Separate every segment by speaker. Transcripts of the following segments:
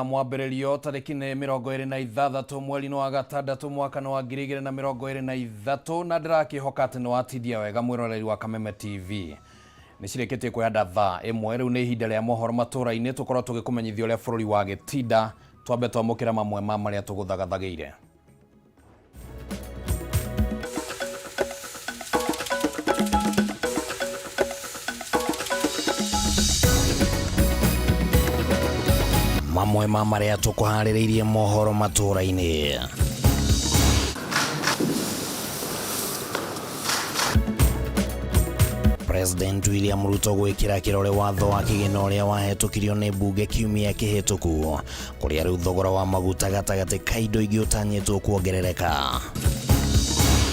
Speaker 1: Wa mwambĩrĩrio tarĩki nĩ 26 mweri-inĩ wa gatandatũ mwaka wa 2023, na ndĩrakĩhoka atĩ nĩ watindia wega mwĩroreri wa Kameme TV. Nĩ cirĩkĩtie kwĩhanda thaa 1, rĩu nĩ ihinda rĩa mohoro matũra-inĩ, tũkorwo tũgĩkũmenyithia ũrĩa bũrũri wa gĩtinda. Twambe twamũkĩra mamwe ma marĩa tũgũthagathagĩire. Mamwe ma marĩa tũkũharĩrĩirie mohoro matũra-inĩ. President William Ruto gwĩkĩra kĩrore watho wa kĩgĩna ũrĩa wahetũkirio nĩ mbunge kiumia kĩhĩtũku, kũrĩa rĩu thogora wa maguta gatagatĩ ka indo ingĩ ũtanyĩtwo kuongerereka.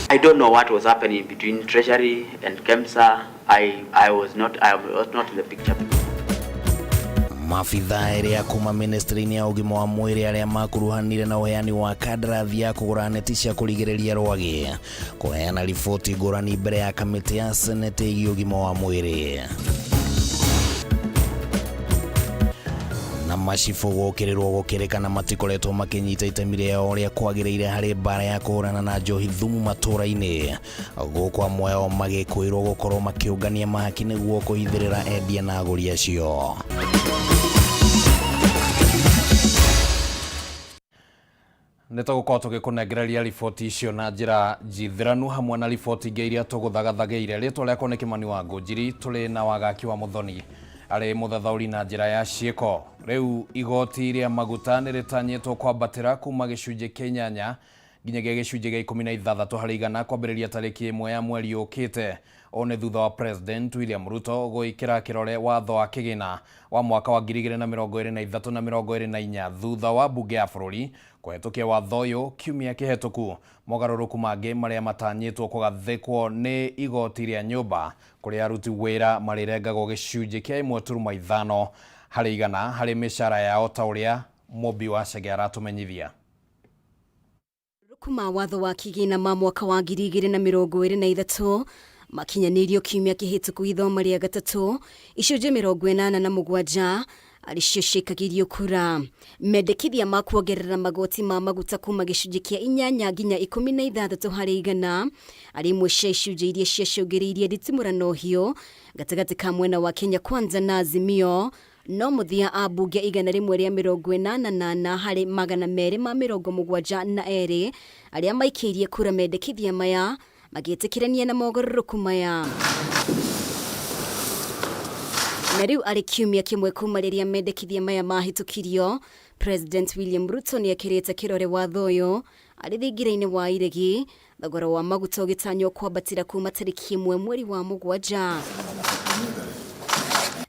Speaker 2: I don't know what was happening between Treasury and KEMSA. I was not in the picture.
Speaker 1: Mabithaa erĩ a kuma ministry-inĩ ya ũgima wa mwĩrĩ arĩa makuruhanire na ũheani wa kandarathi ya kũgũra neti cia kũrigĩrĩria rwagĩ kũheana riboti ngũrani mbere ya kamĩtĩ ya senate ĩgiĩ ũgima wa mwĩrĩ. Na macibũ gũkĩrĩrwo gũkĩrĩkana matikoretwo makĩnyita itemi rĩao ũrĩa kwagĩrĩire harĩ mbara ya kũhũrana na njohi thumu matũra-inĩ, gũkũ amwe ao magĩkwĩrwo gũkorwo makĩũngania mahaki nĩguo kũhithĩrĩra endia na agũri acio. Nĩ tũgũkorwo tũgĩkũnengereria riboti icio na njĩra njithĩranu hamwe na riboti ingĩ iria tũgũthagathagĩire. Rĩtwa rĩakwa nĩ Kĩmani wa Ngũnjiri, tũrĩ na Wagaki wa Mũthoni arĩ mũthathaũri na njĩra ya ciĩko. Rĩu igoti rĩa maguta nĩ rĩtanyĩtwo kwambatĩra kuma gĩcunjĩ kĩa 8 nginyagia gĩcunjĩ gĩa 16 harĩ igana kwambĩrĩria tarĩki 1 ya mweri ũkĩte. Ũũ nĩ thutha wa President William Ruto gwĩkĩra kĩrore watho wa kĩgĩna wa mwaka wa 2023 na 24, thutha wa mbunge ya bũrũri kũhetũkia watho ũyũ kiumia kĩhetũku. Mogarũrũku mangĩ marĩa matanyĩtwo kũgathĩkwo nĩ igoti rĩa nyũmba, kũrĩa aruti wĩra marĩrengagwo gĩcunjĩ kĩa 1.5 harĩ igana harĩ mĩcara yao, ta ũrĩa Mũmbi wa Chege aratũmenyithia.
Speaker 3: Kuma watho wa kĩgĩna ma mwaka wa 2023 makinyanĩirio kiumia kĩhĩtũku ithoma rĩa gatatũ, icunjĩ 87 arĩ cio ciĩkagĩrio kura. Mendekithia ma kuongerera magoti ma maguta kuma gĩcunjĩ kĩa 8 nginya 16 harĩ igana arĩ imwe cia icunjĩ iria ciacũngĩrĩirie nditimũrano hiũ gatagatĩ ka mwena wa Kenya Kwanza na Azimio. No mũthia ambunge 184 harĩ 272 arĩa maikĩirie kura mendekithia maya magĩtĩkĩrania na mogarũrũku maya. Na rĩu arĩ kiumia kĩmwe kuma rĩrĩa mendekithia maya mahĩtũkirio, President William Ruto nĩ ekĩrĩte kĩrore watho ũyũ arĩ thingira-inĩ wa iregi, thogora wa maguta ũgĩtanywo kwambatĩra kuma tarĩki 1 mweri wa mũgwanja.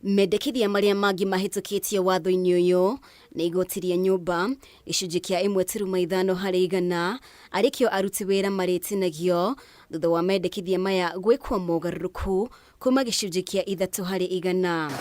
Speaker 3: Mendekithia marĩa mangĩ mahĩtũkĩtio watho-inĩ ũyũ nĩ igoti rĩa nyũmba gĩcunjĩ kĩa 1.5 harĩ igana arĩ kĩo aruti wĩra marĩtinagio, thutha wa mendekithia maya gwĩkwo mogarũrũku kuma gĩcunjĩ kĩa 3 harĩ igana.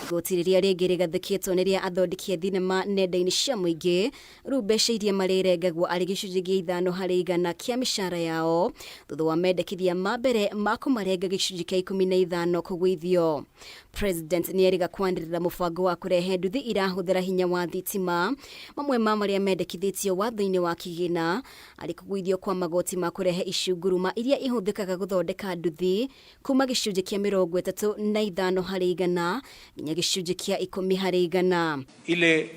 Speaker 3: Igoti rĩrĩa rĩngĩ rĩgathĩkĩtwo nĩ rĩa athondeki a thinema nenda-inĩ cia mũingĩ, rĩu mbeca iria marĩrengagwo arĩ gĩcunjĩ gĩa 5 harĩ igana kĩa mĩcara yao, thutha wa mendekithia ma mbere ma kũmarenga gĩcunjĩ kĩa 15 kũgũithio. President nĩ erĩga kwanĩrĩra mũbango wa kũrehe nduthi irahũthĩra hinya wa thitima. Mamwe ma marĩa mendekithĩtio watho-inĩ wa kĩgĩna arĩ kũgũithio kwa magoti ma kũrehe icunguruma iria ihũthĩkaga gũthondeka nduthi kuma gĩcunjĩ kĩa 35 harĩ igana nginya gĩcunjĩ kĩa 10 harĩ igana.
Speaker 4: Ile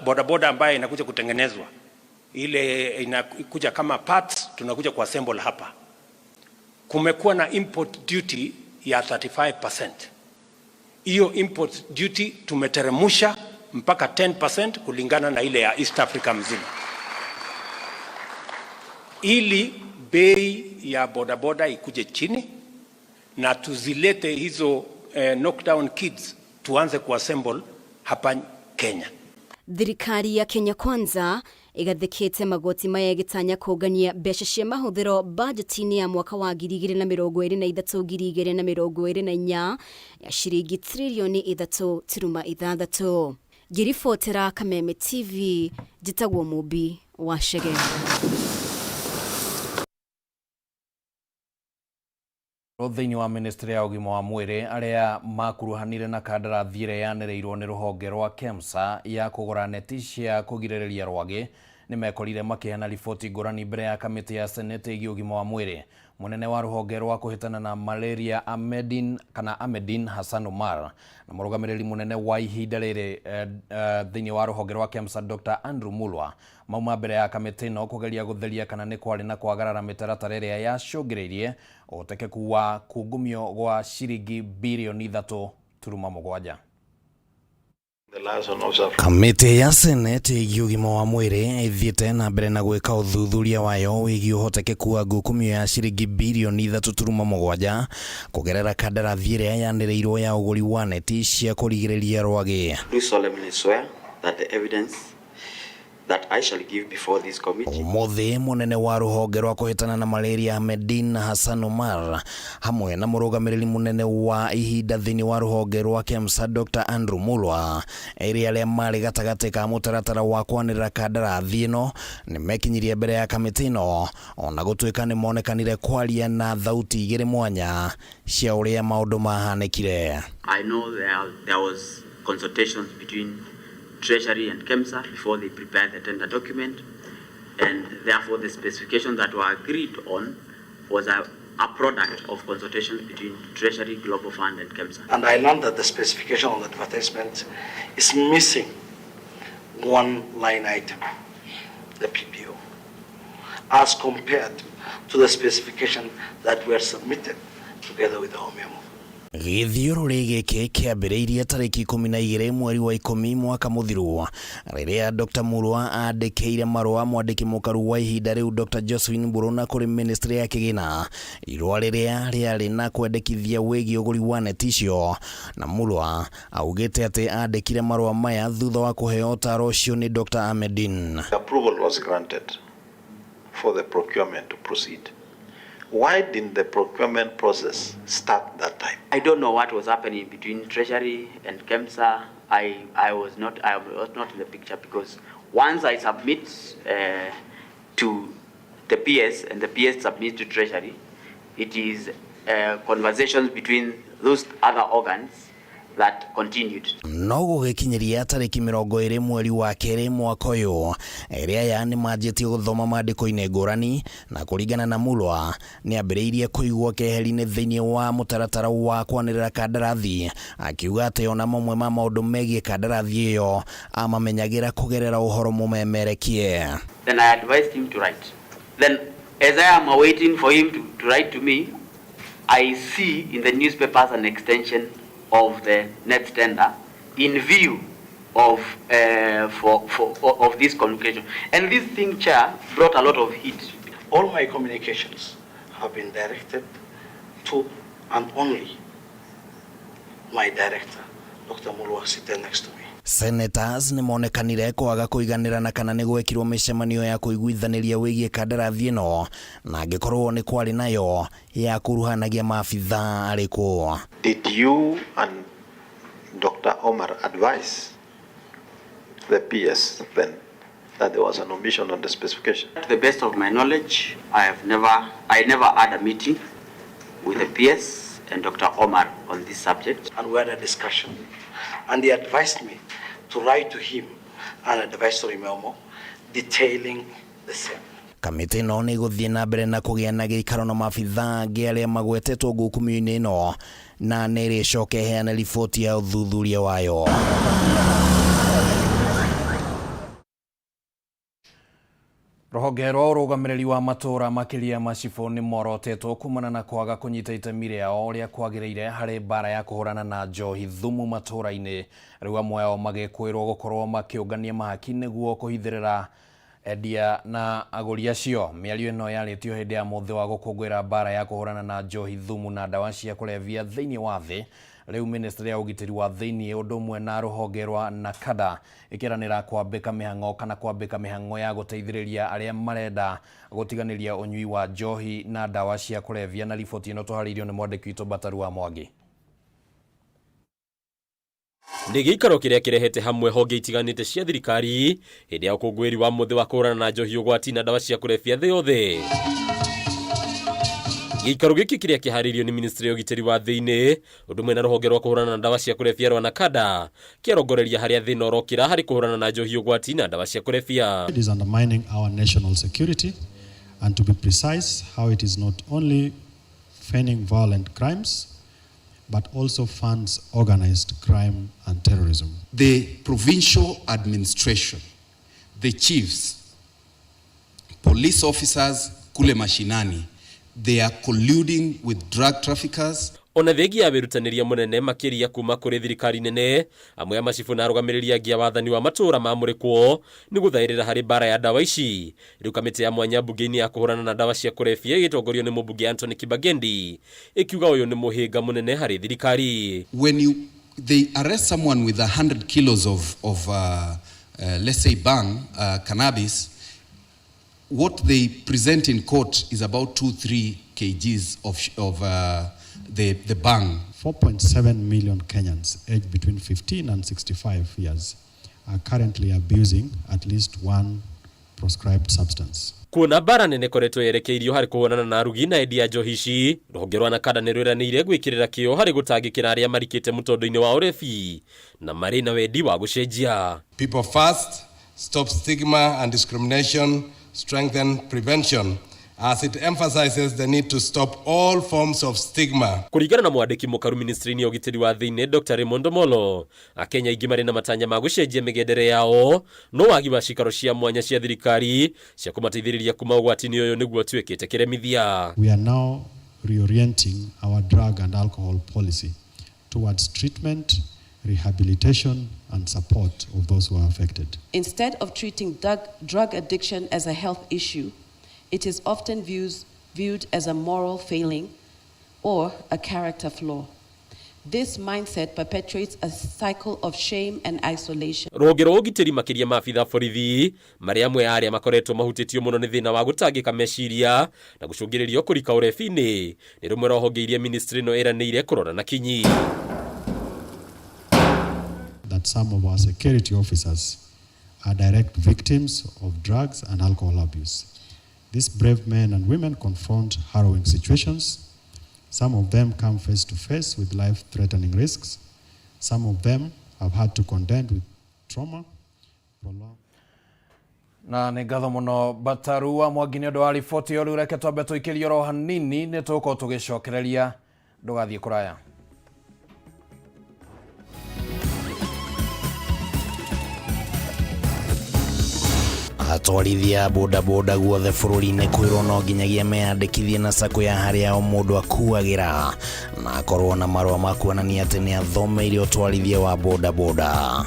Speaker 4: bodaboda ambayo inakuja kutengenezwa, ile inakuja kama parts, tunakuja kuassemble hapa. Kumekuwa na import duty ya 35%. Hiyo import duty tumeteremusha mpaka 10% kulingana na ile ya East Africa mzima, ili bei ya bodaboda ikuje chini na tuzilete hizo knockdown kits tuanze kuassemble hapa Kenya.
Speaker 3: Thirikari ya Kenya Kwanza ĩgathĩkĩte magoti maya ĩgĩtanya kũngania mbeca cia mahũthĩro bajeti-inĩ ya mwaka wa 2023 2024 ya ciringi tririoni 3.6. Ngĩribotera Kameme TV, njĩtagwo Mũmbi wa Chege.
Speaker 1: Thĩinĩ wa ministry ya ũgima wa mwĩrĩ arĩa makuruhanire na kandarathi ĩrĩa yanĩrĩirwo nĩ rũhonge rwa KEMSA ya kũgũra neti cia kũgirĩrĩria rwagĩ nĩ mekorire makĩheana riboti ngũrani mbere ya kamĩtĩ ya seneti ĩgiĩ ũgima wa mwĩrĩ. Mũnene wa rũhonge rwa kũhĩtana na malaria Ahmedin, kana Ahmedin Hassan Omar na mũrũgamĩrĩri mũnene wa ihinda rĩrĩ thĩinĩ wa rũhonge rwa KEMSA Dr. Andrew Mulwa mauma mbere ya kamĩtĩ ĩno kũgeria gũtheria kana nĩ kwarĩ na kwagarara mĩtaratara ĩrĩa yacũngĩrĩirie ũhotekeku wa kungumio gwa ciringi birioni 3.7. Kamĩtĩ ya Seneti ĩgiĩ ũgima wa mwĩrĩ ĩthiĩte na mbere na gwĩka ũthuthuria wayo wĩgiĩ ũhotekeku wa ngukumio ya ciringi birioni 3.7 kũgerera kandarathi ĩrĩa yanĩrĩirwo ya ũgũri wa neti cia kũrigĩrĩria rwagĩ.
Speaker 2: Do solemnly swear that the evidence that I shall give before this committee.
Speaker 1: Ũmũthĩ mũnene wa rũhonge rwa kũhĩtana na malaria Ahmedin Hassan Omar hamwe na mũrũgamĩrĩri mũnene wa ihinda thĩinĩ wa rũhonge rwa KEMSA Dr. Andrew Mulwa erĩ arĩa marĩ gatagatĩ ka mũtaratara wa kwanĩrĩra kandarathi ĩno nĩ mekinyirie mbere ya kamĩtĩ ĩno ona gũtuĩka nĩ monekanire kwaria na thauti igĩrĩ mwanya cia ũrĩa maũndũ mahanĩkire.
Speaker 2: I know there was consultations between Treasury and KEMSA before they prepared the tender document, and therefore the specifications that were agreed on was a product of consultations between Treasury, Global Fund and KEMSA.
Speaker 5: And I learned that the specification on the advertisement is missing one line item, the PPO, as compared to the specification that were submitted together with our memo.
Speaker 1: Gĩthiũrũrĩ gĩkĩ kĩambĩrĩirie tarĩki 12 mweri wa 10 mwaka mũthiru rĩrĩa Dr. Mulwa andĩkĩire marũa mwandĩki mũkaru wa ihinda rĩu Dr. Josephine Mburuna kũrĩ ministry ya kĩgĩna irũa rĩrĩa rĩarĩ na kwendekithia wĩgiĩ ũgũri wa neti icio, na Mulwa augĩte atĩ andĩkire marũa maya thutha wa kũheo ũtaro ũcio nĩ Dr. Ahmedin.
Speaker 6: The approval was granted for the procurement to proceed. Why didn't the procurement process start that time?
Speaker 2: I don't know what was happening between Treasury and KEMSA. I was not in the picture, because once I submit to the PS and the PS submits to Treasury, it is conversations between those other organs that continued.
Speaker 1: No gũgĩkinyĩria tarĩki 20 mweri wa 2 mwaka ũyũ erĩ aya nĩ manjĩtie gũthoma maandĩko-inĩ ngũrani, na kũringana na Mulwa nĩ ambĩrĩirie kũigwo keheri-inĩ thĩinĩ wa mũtaratara wa kwanĩrĩra kandarathi, akiuga atĩ ona mamwe ma maũndũ megiĩ kandarathi ĩyo amamenyagĩra kũgerera ũhoro mũmemerekie.
Speaker 2: Then I advised him to write. Then as I am waiting for him to write to me, I see in the newspapers an extension of the net tender in view of of this communication. And this thing, Chair, brought a lot of heat.
Speaker 5: All my communications have been directed to and only my director, Dr. Mulwa, sitting next to me.
Speaker 1: Senators nĩ monekanire kwaga kũiganĩra na kana nĩ gwekirwo mĩcemanio ya kũiguithanĩria wĩgiĩ kandarathi ĩno, na angĩkorwo nĩ kwarĩ nayo ya kuruhanagia maabithaa arĩkũ.
Speaker 6: Did you and Dr. Omar advise the PS then that there was an omission on the specification?
Speaker 2: To the best of my knowledge, I never had a meeting with the PS and Dr. Omar on this subject.
Speaker 5: And we had a discussion, and he advised me to write to him an advisory memo detailing the same.
Speaker 1: Kamĩtĩ ĩno nĩ ĩgũthiĩ na mbere na kũgĩa na gĩikaro na maabithaa angĩ arĩa magwetetwo ngukumio-inĩ ĩno, na nĩ ĩrĩcoka ĩheane riboti ya ũthuthuria wayo. Rũhonge rwa ũrũgamĩrĩri wa matũũra makĩria macibũ nĩ morotetwo kumana na kwaga kũnyita itemi rĩao ũrĩa kwagĩrĩire harĩ mbara ya kũhũrana na njohi thumu matũũra-inĩ. Rĩu amwe ao magĩkwĩrwo gũkorwo makĩũngania mahaki nĩguo kũhithĩrĩra endia na agũri acio. Mĩario ĩno yarĩtio hĩndĩ ya mũthĩ wa gũkũngũĩra mbara ya kũhũrana na njohi thumu na ndawa cia kũrebia thĩinĩ wa thĩ. Rĩu ministry ya ũgitĩri wa thĩinĩ ũndũ ũmwe na rũhonge rwa NACADA ĩkĩranĩra kwambĩka mĩhang'o kana kwambĩka mĩhang'o ya gũteithĩrĩria arĩa marenda gũtiganĩria ũnyui wa njohi na ndawa cia kũrebia. Na riboti ĩno tũharĩirio nĩ mwandĩki witũ Bataru wa Mwangi.
Speaker 7: Nĩ gĩikaro kĩrĩa kĩrehete hamwe honge itiganĩte cia thirikari hĩndĩ ya ũkũngũĩri wa mũthĩ wa kũhũrana na njohi ũgwati na ndawa cia kũrebia thĩ yothe. Gĩikaro gĩkĩ kĩrĩa kĩharĩirio nĩ ministry ya ũgitĩri wa thĩinĩ ũndũ ũmwe na rũhonge rwa kũhũrana na ndawa cia kũrebia rwa NACADA kĩarongoreria harĩa thĩna ũrokĩra harĩ kũhũrana na njohi ũgwati na ndawa cia kũrebia.
Speaker 8: It is undermining our national security, and to be precise, how it is not only feigning violent crimes, but also funds organized crime and terrorism.
Speaker 9: The provincial administration, the chiefs, police officers kule mashinani, they are colluding with drug traffickers.
Speaker 7: Ona thengia ya wĩrutanĩria mũnene makĩria kuma kũrĩ thirikari nene, amwe a macibũ na arũgamĩrĩri angĩ a wathani wa matũũra mamũrĩkwo nĩ gũthaĩrĩra harĩ mbara ya ndawa ici. Rĩu kamĩtĩ ya mwanya mbunge-inĩ ya kũhũrana na ndawa cia kũrebia ĩgĩtongorio nĩ mũmbunge Anthony Kibagendi ĩkiuga ũyũ nĩ mũhĩnga mũnene harĩ thirikari.
Speaker 9: When they arrest someone with 100 kilos of let's say bang, cannabis, what they present in court is about 2-3 kgs of the bang.
Speaker 8: 4.7 million Kenyans aged between 15 and 65 years are currently abusing at least one prescribed substance.
Speaker 7: Kuona mbara nene koretwo yerekeirio harĩ kũhũrana na arugi na endia njohi ici, rũhonge rwa NACADA nĩ rwĩranĩire gwĩkĩrĩra kĩo harĩ gũtangĩkĩra arĩa marikĩte mũtondo-inĩ wa ũrebi na marĩ na wendi wa gũcenjia.
Speaker 10: People first, stop stigma and discrimination, strengthen prevention, as it emphasizes the need to stop all forms of stigma.
Speaker 7: Kũringana na mwandĩki mũkaru ministry-inĩ ya ũgitĩri wa thĩinĩ Dr. Raymond Omolo, Akenya aingĩ marĩ na matanya ma gũcenjia mĩgendere yao, no wagi wa cikaro cia mwanya cia thirikari cia kũmateithĩrĩria kuma ũgwati-inĩ ũyũ nĩguo ũtuĩkĩte kĩremithia.
Speaker 8: We are now reorienting our drug and alcohol policy towards treatment, rehabilitation and support of those who are affected.
Speaker 11: Instead of treating drug addiction as a health issue, it is often viewed as a moral failing or a character flaw. This mindset perpetuates a cycle of shame and isolation.
Speaker 7: Rũhonge rwa ũgitĩri makĩria ma abitha borithi marĩ amwe a arĩa makoretwo mahutĩtio mũno nĩ thĩna wa gũtangĩka meciria na gũcũngĩrĩrio kũrika ũrebi-inĩ nĩ rũmwe rwa honge iria ministry ĩno ĩranĩire kũrora na kinyi.
Speaker 8: That some of our security officers are direct victims of drugs and alcohol abuse. These brave men and women confront harrowing situations. Some of them come face to face with life-threatening risks. Some of them have had to contend with trauma.
Speaker 1: Na nĩ ngatho mũno Bataru wa Mwangi nĩ ũndũ wa riboti ĩyo. Rĩu reke twambe tũikĩrie oro hanini nĩ tũgũkorwo tũgĩcokereria, ndũgathiĩ kũraya.
Speaker 12: Atwarithia bodaboda guothe bũrũri-inĩ kwĩrwo no nginyagia meyandĩkithie na sacco ya harĩa o mũndũ akuagĩra na akorwo na marũa ma kuonania atĩ nĩ athomeire ũtwarithia wa bodaboda.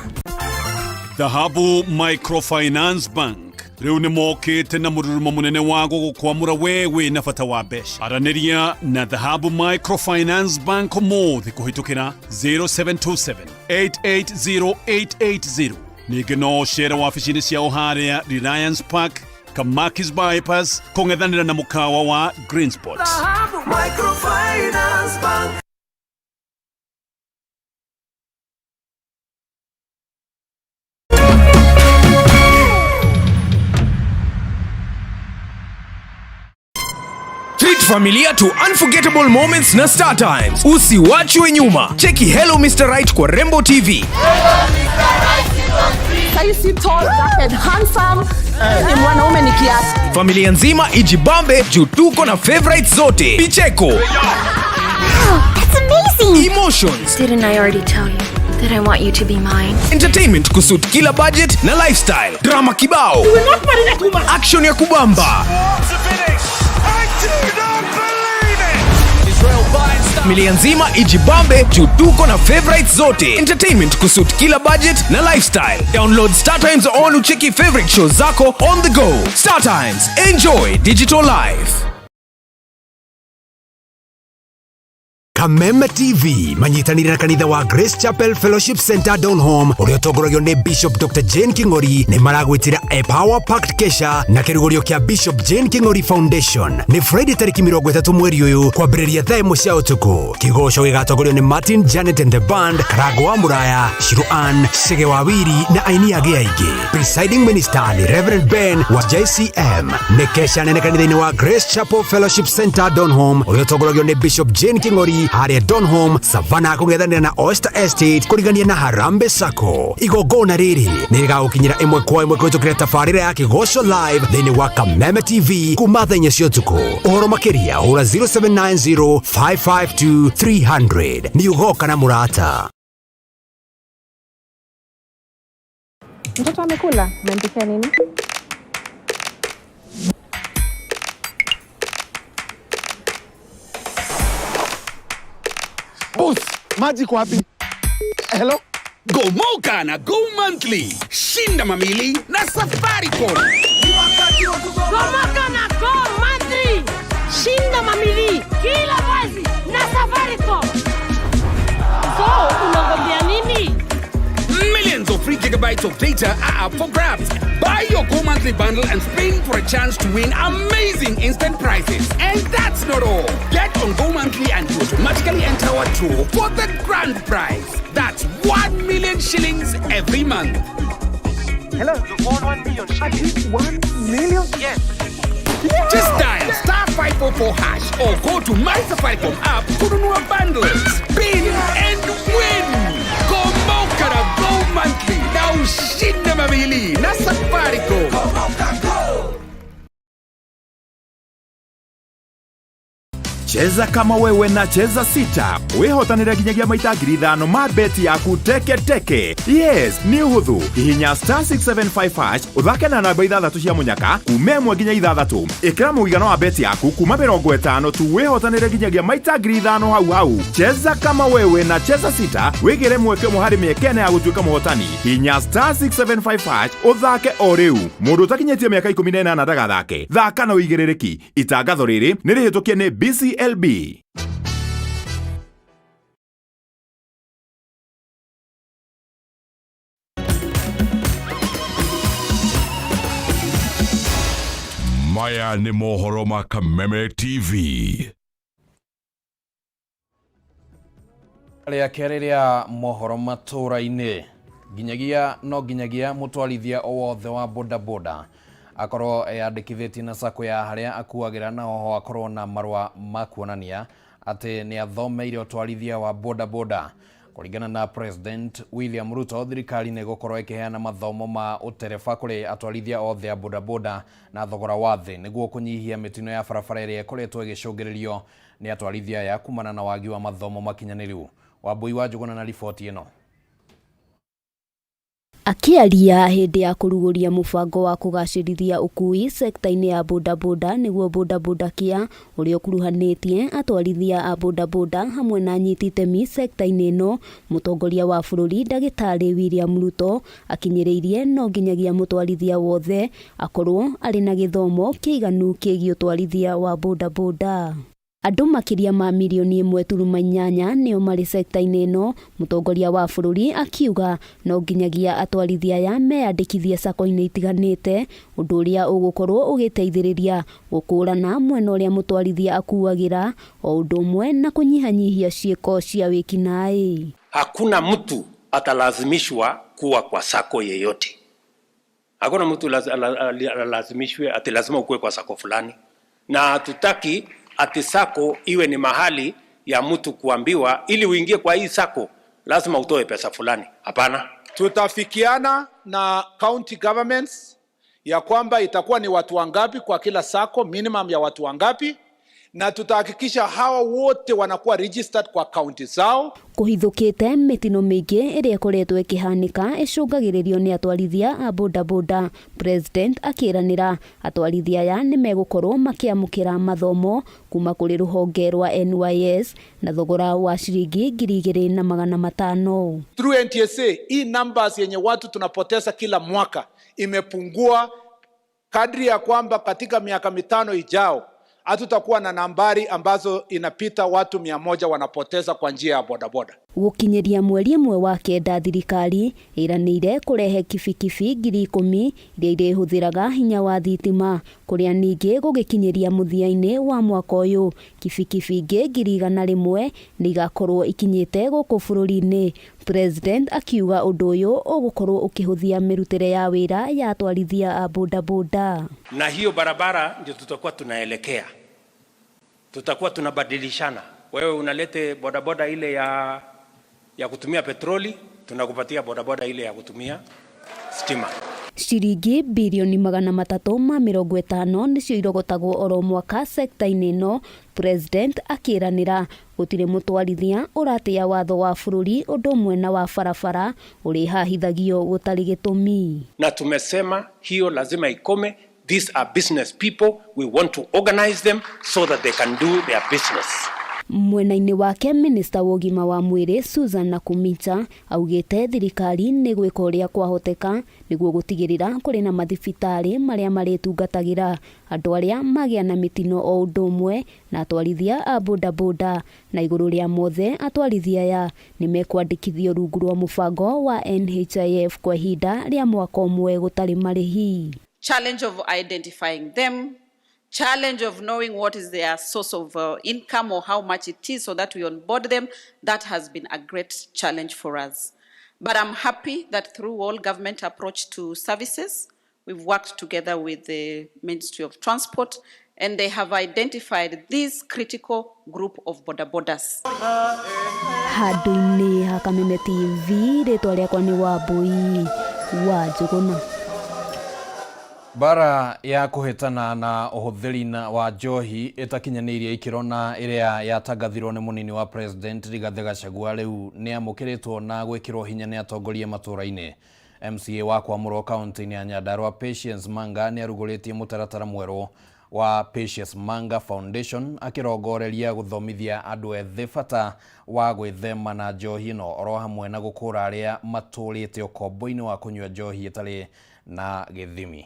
Speaker 13: Dhahabu Microfinance Bank rĩu nĩ mokĩte na mũrurumo mũnene wa gũgũkwamũra we wĩna bata wa mbeca. Aranĩria na Dhahabu Microfinance Bank ũmũthĩ kũhĩtũkĩra 0727 880 880. Ningĩ no ũcere wabici-inĩ ciao harĩa Reliance Park, Kamakis Bypass, kũng'ethanĩra na mũkawa wa Green Spot.
Speaker 14: Microfinance Bank.
Speaker 15: Treat familia to unforgettable moments na Star Times. Usiwachwe nyuma. Cheki Hello Mr. Right kwa Rembo TV.
Speaker 16: Saisi tall, dark and handsome. Ni mwanaume ni kiasi.
Speaker 15: Familia nzima ijibambe juu tuko na favorites zote. Picheko.
Speaker 17: Wow, that's amazing.
Speaker 15: Emotions.
Speaker 17: Didn't I already tell you that I want you to be mine?
Speaker 15: Entertainment kusuit kila budget na lifestyle. Drama kibao.
Speaker 16: You will not marry that woman.
Speaker 15: Action ya kubamba. Familia nzima ijibambe juu tuko na favorites zote. Entertainment kusuit kila budget na lifestyle. Download Star Times on ucheki favorite shows zako on the go. Star Times, enjoy digital life.
Speaker 14: Kameme TV manyitanĩire na kanitha wa Grace Chapel Fellowship Center Donholm ũrĩa ũtongoragio nĩ Bishop Dr. Jane King'ori nĩ maragwĩtĩra a Power Packed Kesha na kĩrugũrio kĩa Bishop Jane King'ori Foundation. Nĩ Friday tarĩki 30 mweri ũyũ kwambĩrĩria thaa 1 cia ũtukũ. Kĩgoco gĩgatongorio nĩ Martin Janet and the Band, Karango wa Mũraya, Shiru Ann, Chege wa Wiri na aini angĩ aingĩ. Presiding Minister nĩ Reverend Ben wa JCM. Nĩ kesha nene kanitha-inĩ wa Grace Chapel Fellowship Center Donholm ũrĩa ũtongoragio nĩ Bishop Jane King'ori harĩa Donholm, Savannah kũng'ethanĩra na Oyster Estate kũrigania na Harambee Sacco. Igongona rĩrĩ nĩ rĩgagũkinyĩra ĩmwe kwa ĩmwe kũhĩtũkĩra tabarĩra ya Kĩgoco Live thĩinĩ wa Kameme TV kuma thaa 4 cia ũtukũ. Ũhoro makĩria hũra 0790 552 300. Nĩ ũgoka na mũrata.
Speaker 18: Mtoto amekula? Umempikia nini?
Speaker 19: Boss, maji iko wapi? Hello?
Speaker 15: Gomoka na Go Monthly. Shinda mamili na Safaricom.
Speaker 16: Gomoka na Go Monthly. Shinda mamili kila mwezi na Safaricom. So, unangojea nini?
Speaker 15: Millions of free gigabytes of data are up for grabs. Buy your Go Monthly bundle and spin for a chance to win amazing instant prizes. And that's not all. Get on Go Monthly and you automatically enter our draw for the grand prize. That's 1 million shillings every month.
Speaker 19: Hello? You won 1 million shillings. 1 million? Yes.
Speaker 15: Just dial star 544 hash or go to My Safaricom app kununua bundle, spin and win. Gomoka na Go Monthly na ushinde mamili na Safaricom.
Speaker 20: Cheza kama wewe na Cheza Sita wihotanire nginyagia maita 5,000 ma beti yaku teke teke. Yes, nĩ ũhũthũ. Hihinya star 675 hash ũthake na namba 6 cia mũnyaka kuma 1 nginya 6. Ĩkĩra mũigana wa beti yaku kuma 50 tu wihotanire nginyagia maita 5,000 hau hau. Cheza kama wewe na Cheza Sita wĩgĩre mweke ũmwe harĩ mĩeke ĩna ya gũtuĩka mũhotani. Hihinya star 675 hash ũthake o rĩu. Mũndũ ũtakinyĩtie mĩaka 18 ndagathake. Thaka na ũigĩrĩrĩki. Itangatho rĩrĩ nĩ rĩhĩtũkie nĩ BCLB.
Speaker 21: Maya nĩ mohoro ma Kameme TV.
Speaker 1: Rĩa kerĩ rĩa mohoro matũra-inĩ nginyagia no nginyagia mũtwarithia o wothe wa bodaboda akorwo eyandĩkithĩtie na sacco ya harĩa akuagĩra na oho akorwo na marũa ma kuonania atĩ nĩ athomeire ũtwarithia wa bodaboda. Kũringana na President William Ruto, thirikari nĩ ĩgũkorwo ĩkĩheana mathomo ma ũtereba kũrĩ atwarithia othe a bodaboda na thogora wa thĩ nĩguo kũnyihia mĩtino ya barabara ĩrĩa ĩkoretwo ĩgĩcũngĩrĩrio nĩ atwarithia aya kumana na wagi wa mathomo makinyanĩru. Wambui wa Njũgũna na riboti ĩno.
Speaker 3: Akĩaria hĩndĩ ya kũrugũria mũbango wa kũgacĩrithia ũkui sekta-inĩ ya bodaboda nĩguo bodaboda kia ũrĩa ũkuruhanĩtie atwarithia a bodaboda hamwe na anyiti itemi sekta-inĩ ĩno, mũtongoria wa bũrũri ndagĩtarĩ William Ruto akinyĩrĩirie no nginyagia mũtwarithia wothe akorwo arĩ na gĩthomo kĩiganu kĩgiĩ ũtwarithia wa bodaboda. Andũ makĩria ma mirioni 1.8 nĩo marĩ sekta-inĩ ĩno, mũtongoria wa bũrũri akiuga no nginyagia atwarithia aya meyandĩkithie sacco-inĩ itiganĩte, ũndũ ũrĩa ũgũkorwo ũgĩteithĩrĩria gũkũrana mwena ũrĩa mũtwarithia akuagĩra o ũndũ ũmwe na kũnyihanyihia ciĩko cia wĩkinaĩ.
Speaker 4: Hakuna mtu atalazimishwa kuwa kwa sacco yeyote. Hakuna mtu alazimishwe ati lazima ukuwe kwa sacco fulani, na hatutaki ati sacco iwe ni mahali ya mtu kuambiwa ili uingie kwa hii sacco lazima utoe pesa fulani. Hapana.
Speaker 22: Tutafikiana na county governments ya kwamba itakuwa ni watu wangapi kwa kila sacco, minimum ya watu wangapi, na tutahakikisha hawa wote wanakuwa registered kwa county zao.
Speaker 3: Kũhithũkĩte mĩtino mĩingĩ ĩrĩa ĩkoretwo ĩkĩhanĩka ĩcũngagĩrĩrio nĩ atwarithia a bodaboda. President akĩranĩra atwarithia aya nĩ megũkorwo makĩamũkĩra mathomo kuma kũrĩ rũhonge rwa NYS na thogora wa ciringi 2,500.
Speaker 22: Through NTSA, hii numbers yenye watu tunapoteza kila mwaka imepungua kadri ya kwamba katika miaka 5 ijao Hatutakuwa na nambari ambazo inapita watu 100 wanapoteza kwa njia ya bodaboda.
Speaker 3: Gũkinyĩria mweri ĩmwe wa kenda thirikari ĩranĩire kũrehe kibikibi 10,000 iria irĩhũthĩraga hinya wa thitima kũrĩa ningĩ gũgĩkinyĩria mũthia-inĩ wa mwaka ũyũ kibikibi ingĩ 100,000 nĩ igakorwo ikinyĩte gũkũ bũrũri-inĩ. President akiuga ũndũ ũyũ ũgũkorwo ũkĩhũthia mĩrutĩre ya wĩra ya atwarithia a bodaboda.
Speaker 4: Na hiyo barabara ndio tutakuwa tunaelekea, tutakuwa tunabadilishana. Wewe unalete bodaboda ile ya kutumia petroli, tunakupatia bodaboda ile ya kutumia stima.
Speaker 3: Ciringi birioni 350 nĩcio irogotagwo oro mwaka sekta-inĩ ĩno. President akĩranĩra gũtirĩ mũtwarithia ũratĩa watho wa bũrũri ũndũ ũmwe na wa barabara ũrĩhahithagio gũtarĩ gĩtũmi.
Speaker 4: Na tumesema hiyo lazima ikome. These are business people. We want to organize them so that they can do their business.
Speaker 3: Mwena-inĩ wake minista wa ũgima wa mwĩrĩ Susan Nakhumicha augĩte thirikari nĩ gwĩka ũrĩa kwahoteka nĩguo gũtigĩrĩra kũrĩ na mathibitarĩ marĩa marĩtungatagĩra andũ arĩa magĩa na mĩtino o ũndũ ũmwe na atwarithia a bodaboda na igũrũ rĩa mothe atwarithia aya nĩ mekwandĩkithio rungu rwa mũbango wa NHIF kwa ihinda rĩa mwaka ũmwe gũtarĩ marĩhi.
Speaker 2: Challenge of identifying them, challenge of knowing what is their source of income or how much it is so that we onboard them, that has been a great challenge for us. But I'm happy that through all government approach to services, we've worked together with the Ministry of Transport and they have identified this critical group of bodabodas.
Speaker 3: Handũ-inĩ ha Kameme TV, rĩtwa rĩakwa nĩ Wambui wa Njũgũna.
Speaker 1: Bara ya kũhĩtana na ũhũthĩri wa njohi ĩtakinyanĩirie ikĩro na ĩrĩa yatangathirwo nĩ mũnini wa President Rigathĩ Gachagua rĩu nĩ amũkĩrĩtwo na gwĩkĩrwo hinya nĩ atongoria matũũra-inĩ. MCA wa Kwamũrwo kaunti-inĩ ya Nyandarua Patience Manga nĩ arugũrĩtie mũtaratara mwerũ wa Patience Manga Foundation akĩrongoreria gũthomithia andũ ethĩ bata wa gwĩthema na njohi ĩno oro hamwe na gũkũra arĩa matũrĩte ũkombo-inĩ wa kũnyua njohi ĩtarĩ na gĩthimi.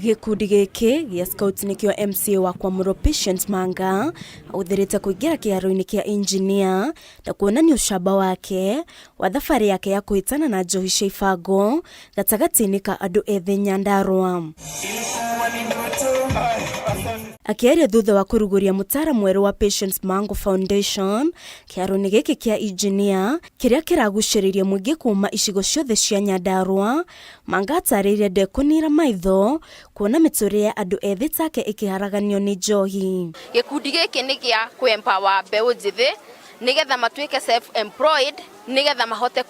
Speaker 6: Gĩkundi gĩkĩ gĩa Scouts nĩkĩo MCA wa Kwamũrwo Patience Manga ahũthĩrĩte kũingĩra kĩharo-inĩ kĩa engineer na kuonania ũcamba wake wa thabarĩ yake ya kũhĩtana na njohi cia ibango gatagatĩ-inĩ ka andũ ethĩ Nyandarua. Akĩaria thutha wa kũrugũria mũtara mwerũ wa Patience Mango Foundation kĩharo-inĩ gĩkĩ kĩa engineer kĩrĩa kĩragucĩrĩria mũingĩ kuma icigo ciothe cia Nyandarua, Manga atarĩirie ndekũniara maitho kuona mĩtũrĩre ya andũ ethĩ take ĩkĩharaganio nĩ njohi.
Speaker 23: Gĩkundi gĩkĩ nĩ gĩa kũ-empower mbeũ njĩthĩ nĩgetha matuĩke self employed nĩgetha mahote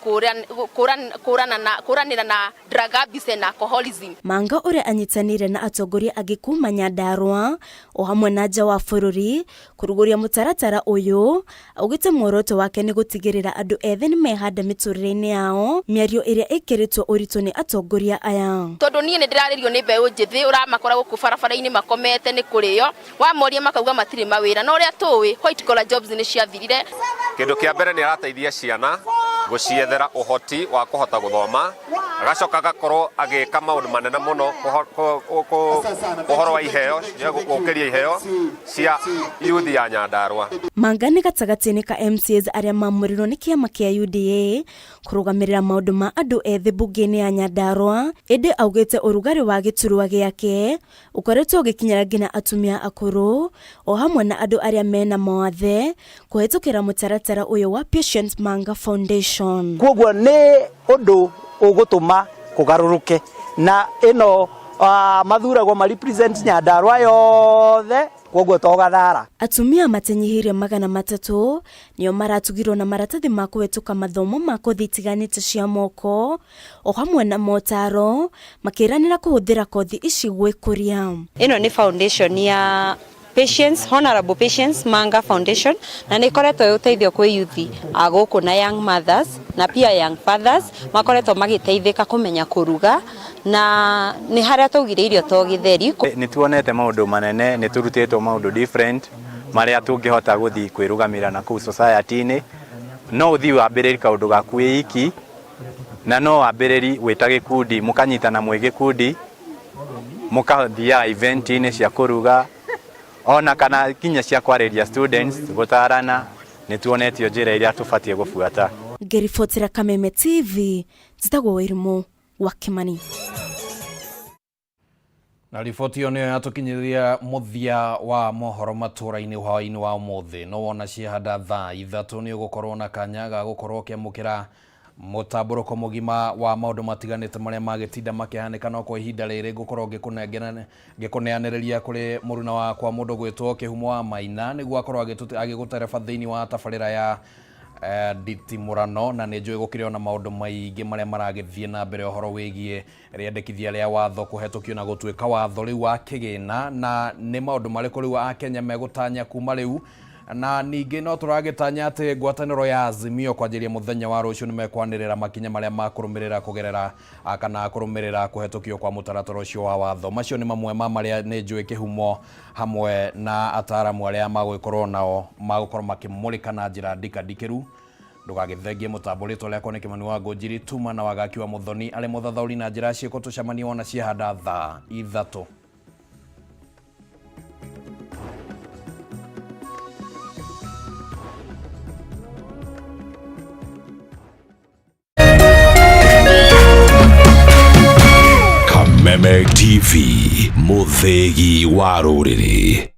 Speaker 23: kũranĩra na drug abuse and alcoholism.
Speaker 6: Manga ũrĩa anyitanĩire na atongoria angĩ kuma Nyandarua o hamwe na nja wa bũrũri kũrugũria mũtaratara ũyũ augĩte muoroto wake nĩ gũtigĩrĩra andũ ethĩ nĩ mehanda mĩtũrĩre-inĩ yao mĩario ĩrĩa ĩkĩrĩtwo ũritũ nĩ atongoria aya.
Speaker 23: Tondũ niĩ nĩ ndĩrarĩrio nĩ mbeũ njĩthĩ ũramakora gũkũ barabara-inĩ makomete nĩ kũrĩo wamoria makauga matirĩ mawĩra na ũrĩa tũĩ white collar jobs nĩ ciathirire.
Speaker 24: Kĩndũ kĩa mbere nĩ arateithia ciana gũciethera ũhoti wa kũhota gũthoma agacoka agakorwo agĩka maũndũ manene mũno ũhoro wa iheo gũkĩria iheo cia youth ya Nyandarua.
Speaker 6: Manga nĩ gatagatĩ-inĩ ka MCAs arĩa mamũrirwo nĩ kĩama kĩa UDA kũrũgamĩrĩra maũndũ ma andũ ethĩ mbunge-inĩ ya Nyandarua ĩndĩ augĩte ũrugarĩ wa gĩturwa gĩake ũkoretwo ũgĩkinyĩra nginya atumia akũrũ o hamwe na andũ arĩa mena mawathe kũhetũkĩra mũtaratara ũyũ wa Patience Manga Foundation.
Speaker 25: Koguo nĩ ũndũ ũgũtũma kũgarũrũke na ĩno mathuragwo ma represent Nyandarua yothe koguo to Gathara.
Speaker 6: Atumia matenyihĩirie 300 nĩo maratugirwo na maratathi ma kũhetũka mathomo ma kothi itiganĩte cia moko o hamwe na motaro makĩranĩra kũhũthĩra kothi ici gwĩkũria.
Speaker 26: Ĩno nĩ foundation ya Patience, Honorable Patience Manga Foundation na nĩ ĩkoretwo ĩ ũteithio kwĩ youth a gũkũ na young mothers na pia young fathers makoretwo magĩteithĩka kũmenya kũruga na nĩ harĩa twaugire irio to gĩtheri.
Speaker 27: Nĩ tuonete maũndũ manene, nĩ tũrutĩtwo maũndũ different marĩa tũngĩhota gũthiĩ kwĩrũgamĩrĩra na kũu society-inĩ. No ũthiĩ wambĩrĩrie kaũndũ gaku wĩ iki Na no wambĩrĩri wĩ ta gĩkundi, mũkanyitana mwĩ gĩkundi, mũkathiaga event-inĩ cia kũruga ona kana nginya cia kwarĩria students, gũtarana, nĩ tuonetio njĩra iria tũbatiĩ gũbuata.
Speaker 6: Ngĩribotera Kameme TV, njĩtagwo Wairimu wa Kimani.
Speaker 1: Na riboti ĩyo nĩyo yatũkinyĩria mũthia wa mohoro matũra-inĩ hwaĩ-inĩ wa ũmũthĩ. No wona ciahanda thaa 3 nĩ ũgũkorwo na kanya ga gũkorwo ũkĩamũkĩra mũtambũrũko mũgima wa maũndũ matiganĩte marĩa magĩtinda makĩhanĩka. No kwa ihinda rĩrĩ ngũkorwo ngĩkũneanĩrĩria kũrĩ mũruna wakwa mũndũ gwĩtwo Kĩhumo wa Maina, nĩguo akorwo agĩgũtereba thĩinĩ wa tabarĩra ya nditimũrano. Na nĩ njũĩ gũkĩrĩ ona maũndũ maingĩ marĩa maragĩthiĩ na mbere ũhoro wĩgiĩ rĩendekithia rĩa watho kũhetũkio na gũtuĩka watho rĩu wa kĩgĩna, na nĩ maũndũ marĩkũ rĩu Akenya megũtanya kuma rĩu. Na ningĩ no tũragĩtanya atĩ ngwatanĩro ya Azimio kwanjĩrĩria mũthenya wa rũciũ nĩ mekwanĩrĩra makinya marĩa makũrũmĩrĩra kũgerera kana kũrũmĩrĩra kũhetũkio kwa mũtaratara ũcio wa watho. Macio nĩ mamwe ma marĩa nĩ njũĩ Kĩhumo hamwe na ataramu arĩa magũgĩkorwo nao magũkorwo makĩmũrĩka na njĩra ndikandikĩru. Ndũgagĩthengie mũtambo. Rĩtwa rĩakwa nĩ Kĩmani wa Ngũnjiri, tuma na wagaki wa Mũthoni arĩ mũthathaũri na njĩra ciĩko. Tũcemanie wona ciahanda thaa 3.
Speaker 21: Kameme TV, mũthĩgi wa rũrĩrĩ.